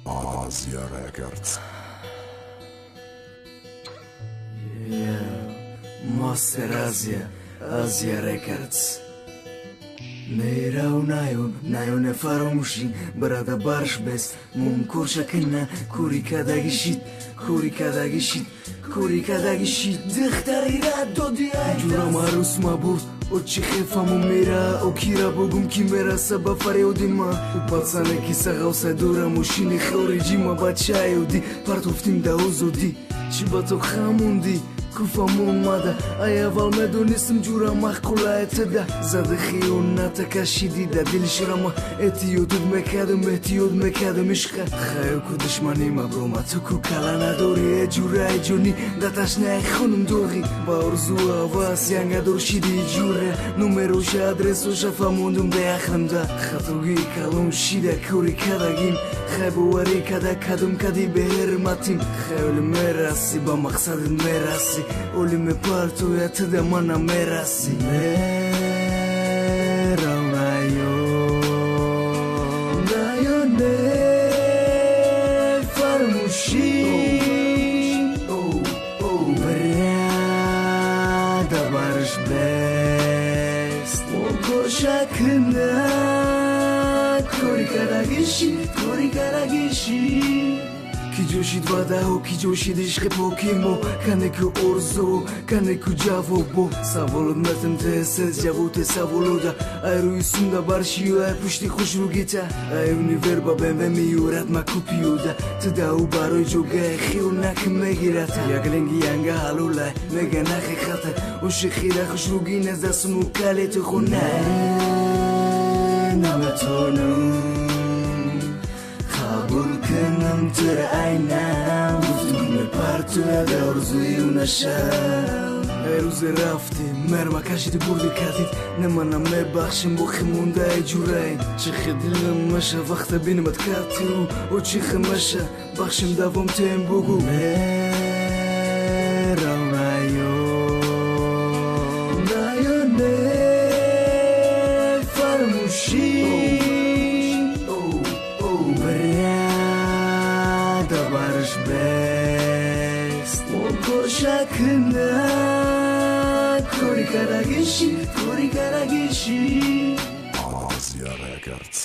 Asia Records. Yeah. Monster Asia, Asia Records. Мерав наё, наё не фаромӯшӣ, брада барш бес, мумкор шакина, кори кадаги шид, кори кадаги шид, кори кадаги шид, духтари рад доди ай. Ҷурам арӯс мабурд, о чӣ хефаму мера, о кира бугум ки мераса ба фарёди ма. Ӯ пацане ки сағавса дура мошини хориҷӣ ма бачаёдӣ, партофтим да озодӣ, чӣ ба то хамондӣ? Куфамон мада, ай аввал медонистам ҷура маъқулае тада. Зада хиёната кашидӣ да дили ширама, эҳтиётут мекардам, эҳтиёт мекардам ишқа. Хаё ку душмани ма брома, ту ку кала надорӣ, э ҷураи ҷонӣ, да ташнаи хунум доғӣ. Ба орзу ҳавас янгадор шиди ҷура, номероша адресоша фаҳмондум беақлимда. Хатогии калон шида кори кадагим, хай боварӣ када кадум кади беҳирматим. Хаёли мерасӣ, ба мақсадат мерасӣ, оли мепартоя туда мана мерасӣ. Мерав наё, наё не фармӯшӣ, брада барш бест, кошакна кори карагиши, кори карагиши. Ки ҷӯшид ваъдаҳо, ки ҷӯшид ишқи поки мо, кане ку орзу, кане ку ҷавобо. Саволот метем тез-тез ҷавоте саволода, ай рӯи сунда баршию ай пушти хушрӯгита. Ай универ ба БМВ меёрад ма ку пиёда, ту даъу барои ҷогаи хиёл наки мегирата. Як ленги янга ҳалолай мега нақиқата, ошиқира хушрӯгӣ наздастуму калети хона. Наметонам қабул кунам тура айнам, гуфтум мепартояд орзуи нашав. Эй рӯзе рафтӣ, мерма кашиди бурди катид, не мана мебахшем боқӣ мондаи ҷураи. Чихе дилам маша вақта бинамад катиу, о чихе маша бахшем давом тем бугу. Мерав наё, наё не фармӯшӣ, брада барш бест, кошакна кори карагиши, кори карагиши. Asia Records.